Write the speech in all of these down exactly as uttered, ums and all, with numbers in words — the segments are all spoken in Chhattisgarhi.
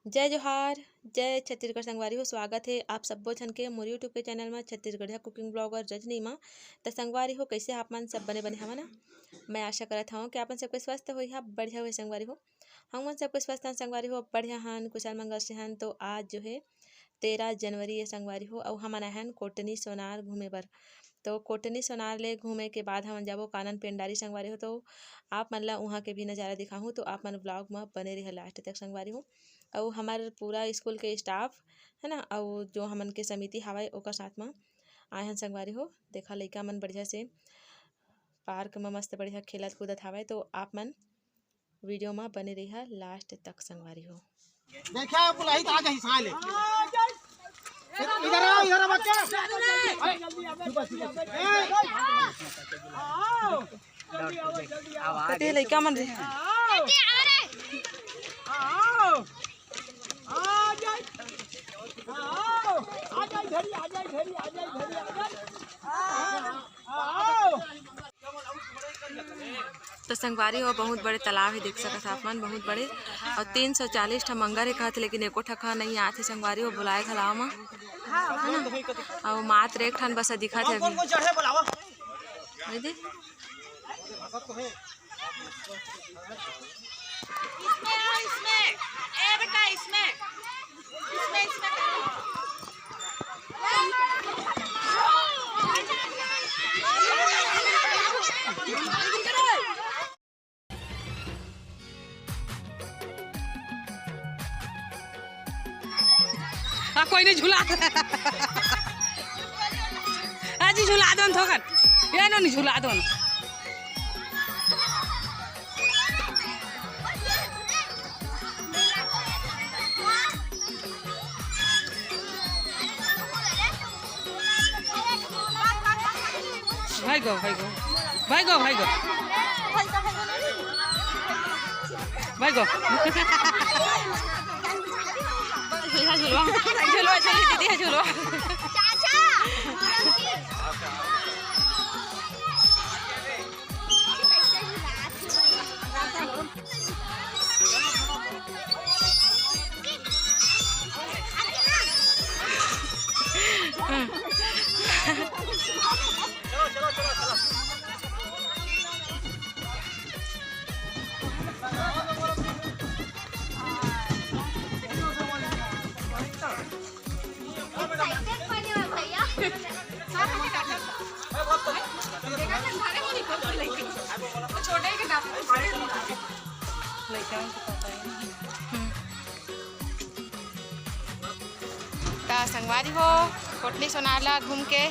जय जोहार, जय छत्तीसगढ़ संगवारी हो। स्वागत हे आप सब्बो झन के मोर YouTube के चैनल म, छत्तीसगढ़िया कुकिंग ब्लॉगर रजनी म। त संगवारी हो, कइसे आप मन? सब बने बने हवा ना? मैं आशा करत हवं कि आप मन सबके स्वस्थ होइहा, बढ़िया होइहा संगवारी हो। हमन सबके स्वस्थ हन संगवारी हो, बढ़िया हन, कुशल मंगल से हन। तो आज जो हे तेरह जनवरी ए संगवारी हो, अउ हमन आए हन कोटनी सोनार घूमे बर। तो कोटनी सोनार ले घूमे के बाद हमन जाबो कानन पेंडारी संगवारी हो। तो आप मन ला उहाँ के भी नजारा दिखाहूँ, तो आप मन vlog म बने रहिहा last तक संगवारी हो। अउ हमर पूरा स्कूल के staff है ना, अउ जो हमन के समिति हावय ओकर साथ म आए हन संगवारी हो। देखा लइका मन बढ़िया से park म मस्त बढ़िया खेलत कूदत हावय, तो आप मन video म बने रहिहा last तक संगवारी हो। देखा बुलाही तो आ जाही साले। इधर आओ, इधर आओ बच्चा। अरे, छुपा, छुपा, छुपा। ए, आओ। कते लइका मन रे। आओ। आओ। आ जाए। आओ। आ जाए घरी, आ जाए घरी, आ जाए घरी, आ जाए। आओ। आओ। तो संगवारी हो, बहुत बड़े तालाब हे, देख सकत ह आप मन, बहुत बड़े। अउ तीन सौ चालीस ठा मंगर हे कहत, लेकिन एको ठा नइ आत हे संगवारी हो, बुलाए घलाव म, है ना? अउ मात्र एक ठन बस दिखत हे अभी। दीदी। इसमें आओ, इसमें। ए बेटा, इसमें। इसमें, इसमें करो। आ, कोई नहीं झूला। आज ही झूला दो न थोकन। ये नो नहीं झूला दो न। भाई गो, भाई गो, भाई गो, भाई गो, भाई गो। झुलवा, झुलवा, झुलवा, दीदी है झुलवा। त संगवारी हो, कोटली सोनार ला घूम के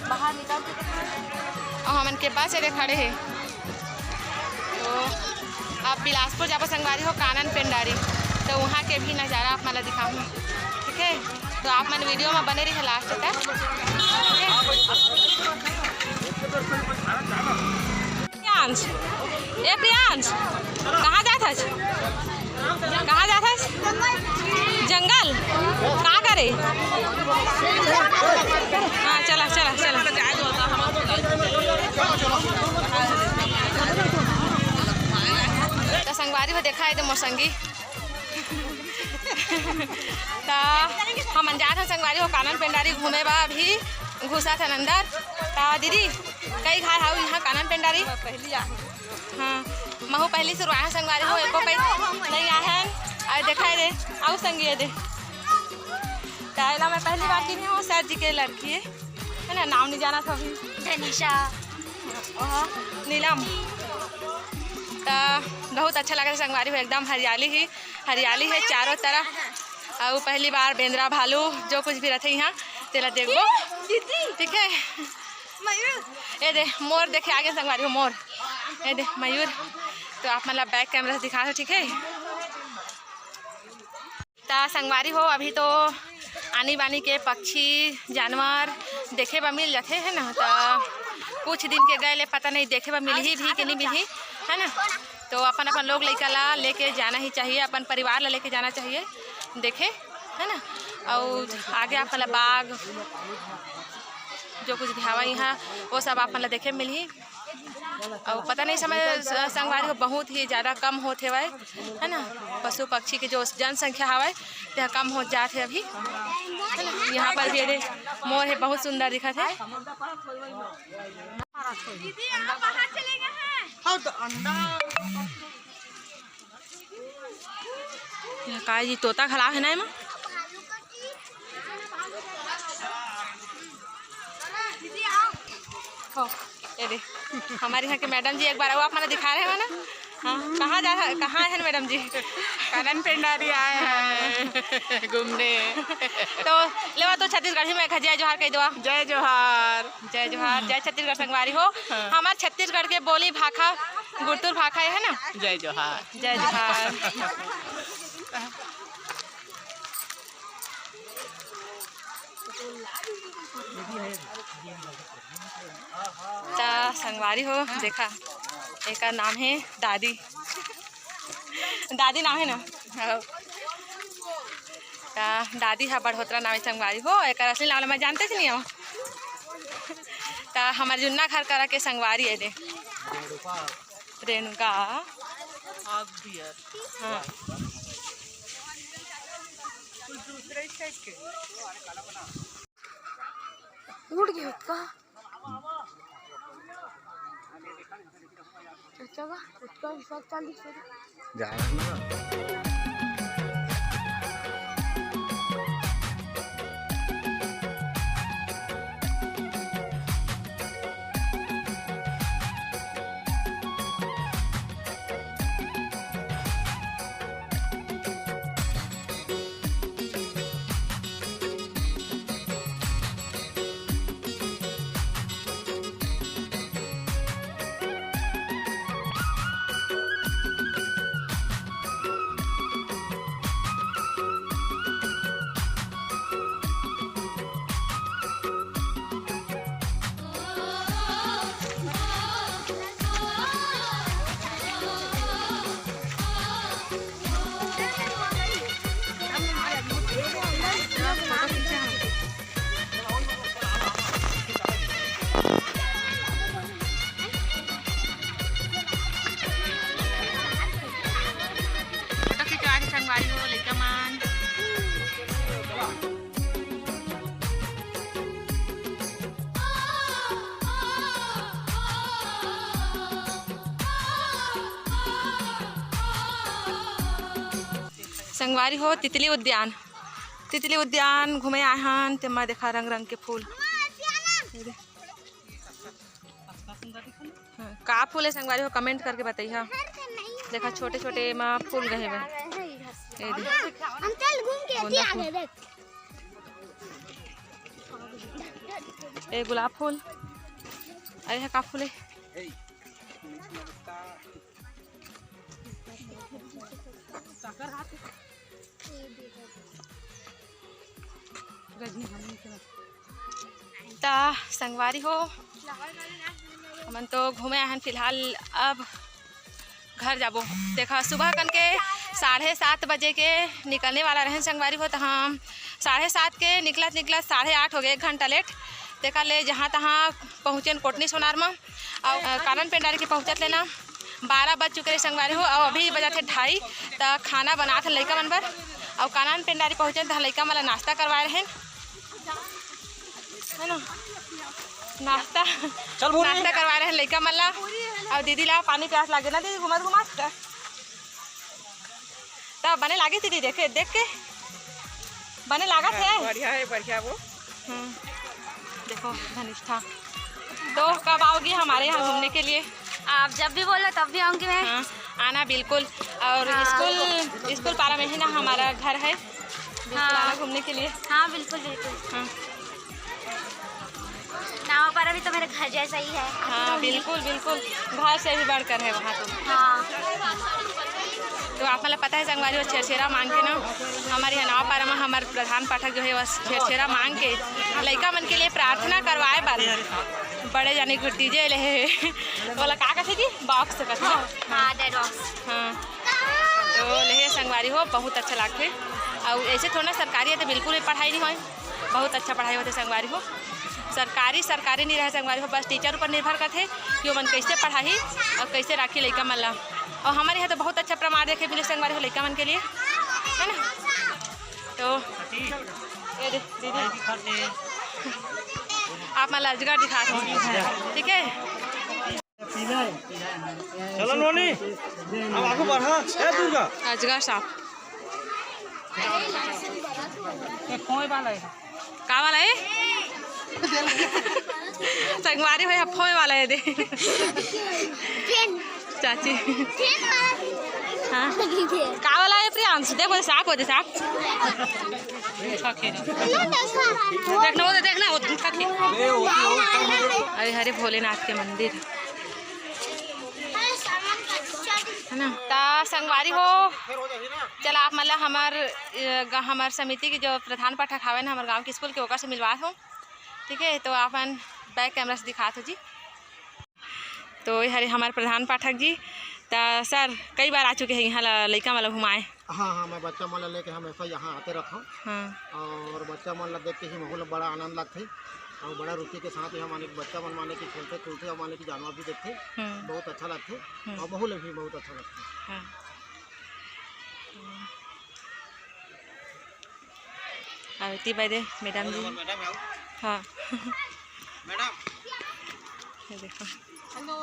बाहर निकल चुके हैं और हमन के बस एदे खड़े हे। तो अब बिलासपुर जाबो संगवारी हो, कानन पेंडारी, तो वहाँ के भी नज़ारा आप मन ला दिखाहूँ, ठीक है? तो आप मन video में बने रहिए last तक, ठीक है? प्रियांश, ए प्रियांश, कहाँ जात हस? कहाँ जात हस? जंगल? का करे? हाँ, चला, चला, चला। त संगवारी हो, देखा हे दे मोर संगी। त हमन जात हन संगवारी हो कानन पेंडारी घूमे बा, अभी घुसत हन अंदर। त दीदी, कई घाय हाउ यहाँ कानन पेंडारी? पहली आ। हाँ, महू पहली शुरुआत हन संगवारी हो, एको कई नहीं आए हन। अउ देखा हे दे, अउ संगी हे दे। त एला मैं पहली बार चिन्हे हूँ, सर जी के लड़की है, है ना, नाम नहीं जाना था अभी। धनिशा। ओह, नीलम। त बहुत अच्छा लगा संगवारी हो, एकदम हरियाली ही हरियाली है चारों तरफ। अउ पहली बार बेंदरा भालू जो कुछ भी रहते यहाँ, तेला देखबो। दीदी। ठीक है। मयूर। ए दे, मोर देखे आगे संगवारी हो, मोर। ए दे, मयूर। तो आप मन ला back camera से दिखा दो, ठीक है? त संगवारी हो, अभी तो आनी बानी के पक्षी जानवर देखे बर मिल जाथे, है ना? त कुछ दिन के गए ले पता नहीं देखे बर मिलही भी कि नहीं मिलही, है ना? तो अपन अपन लोग लइका ला लेके जाना ही चाहिए, अपन परिवार ला लेके जाना चाहिए देखे, है ना? अउ आगे आप मन ला बाघ जो कुछ भी हवा यहाँ, वो सब आप मन ला देखे मिलही। अउ पता नहीं समय स-, संगवारी हो बहुत ही ज़्यादा कम होत हेवय, है ना, पशु पक्षी के जो जनसंख्या हवय तेहा कम होत जात हे अभी, है ना। यहाँ पर भी ये मोर हे, बहुत सुंदर दिखत हे। दीदी, आप बाहर चले गए हैं। ये का जी, तोता खड़ा है ना एमा? हो, ये दे, हमारे यहाँ के मैडम जी एक बार वो आप मने दिखा रहे हो ना? हाँ, कहाँ जा, कहाँ है मैडम जी? कानन पेंडारी आए हैं घूमने। तो लेवा तो छत्तीसगढ़ी में एक जय जोहार कह दो। जय जोहार। जय जोहार, जय छत्तीसगढ़ संगवारी हो। हाँ। हमार छत्तीसगढ़ के बोली भाखा गुरतुर भाखा है ना? जय जोहार। जय जोहार। त संगवारी हो, देखा, एकर नाम है दादी। दादी नाम है ना? हाँ। त दादी हा बड़होत्रा नाम है संगवारी हो, एकर असली नाम ला मैं जानते च नहीं हूँ। त हमार जुन्ना घर करा के संगवारी है दे। रेणुका। हाँ। उड़ गया का? अच्छा का? उसका भी सब चालीस है। जा रहा है ना। फोटो खिंचवा के संगवारी हो, लइका मन। संगवारी हो, तितली उद्यान, तितली उद्यान घूमे आए हन, तेमा देखा रंग रंग के फूल। हाँ, का फूल है संगवारी हो, comment करके बताइहा। देखा, छोटे छोटे एमा फूल गए हवे। ये देख। हम चल घूम के गोंदा फूल। देख। ए गुलाब फूल। अरे, है का फूल है? त संगवारी हो, हमन तो घूमे आहन फिलहाल, अब घर जाबो। देखा, सुबह कन के साढ़े सात बजे के निकलने वाला रहन संगवारी हो, त हम साढ़े सात के निकलत निकलत साढ़े आठ हो गए, एक घंटा लेट। तेकर ले जहाँ तहाँ पहुँचेन कोटनी सोनार म, अउ, अ, कानन पेंडारी के पहुँचत ले ना बारह बज चुके रहे संगवारी हो, अउ अभी बजाथे ढाई। त खाना बनात हन लइका मन बर, अउ कानन पेंडारी पहुँचेन त लइका मन ला नाश्ता करवाए रहेन, है ना, नाश्ता, चल भूरी। नाश्ता करवाए रहेन लइका मन ला, अउ दीदी ला पानी प्यास लागे ना दीदी, घुमत घुमत। त बने लागे दीदी, देखे, देख के बने लागत है। बढ़िया है, बढ़िया वो। हम्म, देखो धनिष्ठा, तो कब आओगी हमारे यहाँ घूमने के लिए? आप जब भी बोलो तब भी आऊँगी मैं। हाँ, आना बिल्कुल। और हाँ। स्कूल, स्कूल पारा में ही ना हमारा घर है, बिल्कुल हाँ। आना घूमने के लिए। हाँ, बिल्कुल, बिल्कुल। हाँ। नावापारा भी तो मेरे घर जैसा ही है। हाँ, बिल्कुल, बिल्कुल, घर से भी बढ़कर है वहाँ तो। हाँ। तो आप मतलब पता है संगवारी हो, छेरछेरा मांग के ना, हमारे यहाँ नावापारा में हमारे प्रधान पाठक जो है, बस छेरछेरा मांग के लइका मन के लिए प्रार्थना करवाए बर बड़े जाने को डीजे ले है। बोला का कथे जी? बॉक्स कथे ना? हाँ, डेड बॉक्स। हाँ। तो ले संगवारी हो, बहुत अच्छा लागथे। अउ ऐसे थोड़ा सरकारी है तो बिल्कुल भी पढ़ाई नहीं होय, बहुत अच्छा पढ़ाई होथे संगवारी हो। सरकारी, सरकारी नहीं रहे संगवारी हो, बस टीचर ऊपर निर्भर करथे कि ओमन कैसे पढ़ाही और कैसे राखी लइका मन ला। और हमर यहाँ तो बहुत अच्छा प्रमाण देखे मिले संगवारी हो लइका मन के लिए, है ना? तो ये दे, दीदी, आप मन ला अजगर दिखात हो, ठीक है? चलो नोनी, अब आगू बढ़ा। ए दुर्गा। अजगर सांप। ये फोए वाला है। का वाला है? संगवारी हो, फोए वाला है दे। चाची। हाँ। का वाला है प्रियांश? देखो सांप हो दे, सांप। देखना वो दे, देखना वो खा के। अरे हरे भोलेनाथ के मंदिर। है ना? ता संगवारी हो, चल आप मन ला हमर, अ, ग-, हमर समिति के जो प्रधान पाठक हावे ना हमर गांव के स्कूल के, ओकर से मिलवात हो, ठीक है? तो आप मन back camera से दिखात हो जी। तो ये हरे हमर प्रधान पाठक जी। ता सर कई बार आ चुके हैं यहाँ ला, लइका मन ला घुमाए। हाँ, हाँ, मैं बच्चा मन ला लेके हमेशा यहाँ आते रहता हूँ। हाँ। और बच्चा मन ला देख के ही माहौल बड़ा आनंद लगथे और बड़ा रुचि के साथ यहाँ माने कि बच्चा मन माने कि खेलथे कूदथे और माने कि जानवर भी देखथे। हम्म। बहुत अच्छा लगथे। हम्म। और माहौल भी बहुत अच्छा लगथे। हाँ। आरती बाय दे मैडम जी। मैडम आओ। हाँ। मैडम। ये देखो। हेलो,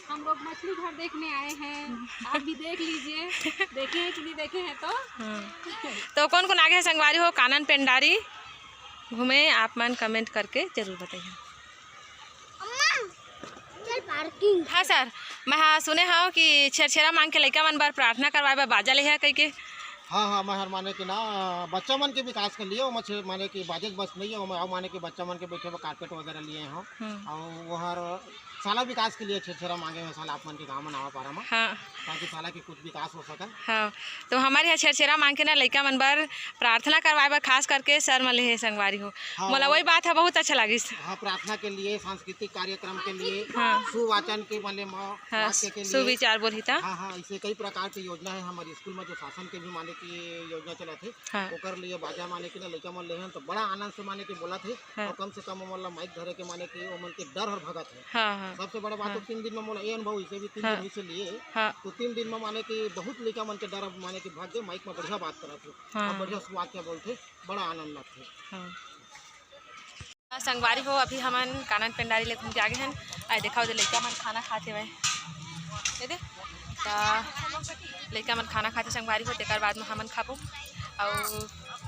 हम लोग मछली घर देखने आए हैं, आप भी देख लीजिए, देखे हैं कि नहीं देखे हैं तो। हाँ। तो कौन कौन आगे है संगवारी हो कानन पेंडारी घूमे, आप मन comment करके जरूर बताइए। अम्मा, चल parking। हाँ सर, मैं हाँ सुने हव कि छेरछेरा मांग के लइका मन बर प्रार्थना करवाए बर बाजा ले हे कहिके। हाँ, हाँ, मैं हर माने कि ना बच्चा मन के विकास के लिए ओमा छे-, माने कि बाजे बस नहीं है, ओमा, माने कि बच्चा मन के बैठे बर carpet वगैरह लिए हो। हम्म। और वो हर साला विकास के लिए छेरछेरा मांगे हुए साला आप मन के गाँव में नावा पारा में। हाँ। ताकि साला के कुछ विकास हो सके। हाँ, तो हमर यहाँ छेरछेरा मांग के ना लइका मन बर प्रार्थना करवाए बर खास करके सर मन ले हे संगवारी हो। हाँ। मोला वही बात है, बहुत अच्छा लागिस। हाँ, प्रार्थना के लिए, सांस्कृतिक कार्यक्रम के लिए, हाँ। सुवाचन के माने म-, हाँ, वाक्य के लिए। सुविचार बोलही ता। हाँ, हाँ, ऐसे कई प्रकार के योजना है हमारे स्कूल में, जो शासन के भी माने की योजना चलत हे, हाँ। ओकर लिए बाजा माने कि ना लइका मन ले हन तो बड़ा आनंद से माने कि बोलत हे। हाँ। और कम से कम ओमन ला माइक धरे के माने कि ओमन के डर हर भगत हे। हाँ, हाँ। सबसे बड़ा बात तो हाँ। तीन दिन में मोला ये अनुभव इसे भी तीन हाँ। दिन से लिए। हाँ। तो तीन दिन में माने कि बहुत लइका मन के डर अब माने कि भाग गए, माइक में बढ़िया बात करत हे। हाँ। अब बढ़िया वाक्य बोलथे, बड़ा आनंद लगथे। हाँ। संगवारी हो, अभी हमन कानन पेंडारी ले घूम के आगे हन। आए देखा, ओदे लइका मन खाना खात हेवय। ये दे, त लइका मन खाना खात हे संगवारी हो, तेकर बाद में हमन खाबो। अउ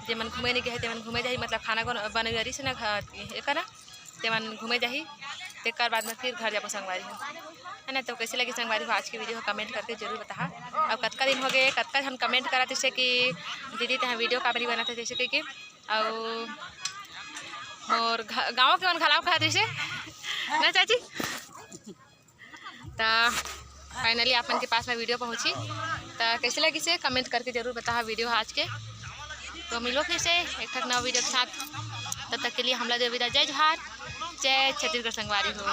जेमन घूमे नहीं गए हे, तेमन घूमे जाही, मतलब खाना कोन बनई अरिस ना घ-, एकर ना, तेमन घूमे जाही, तेकर बाद में फिर घर जाबो संगवारी हो, है ना। तो कैसे लगी संगवारी हो आज की video, comment करके जरूर बताहा। अब कतका दिन हो गए, कतका झन comment करत हे कि दीदी तैं video काबर नहीं बनाते, जैसे कि, कि अउ मोर घ-, गाँव के मन घलाव खात रहिसे ना चाची। त finally आप मन के पास में video पहुँची, त कैसे लगिसे comment करके जरूर बताहा video आज के। तो मिलो फिर से एक ठक नवा video के साथ, तब तक के लिए हमला दे विदा, जय जोहार, जय छत्तीसगढ़ संगवारी हो।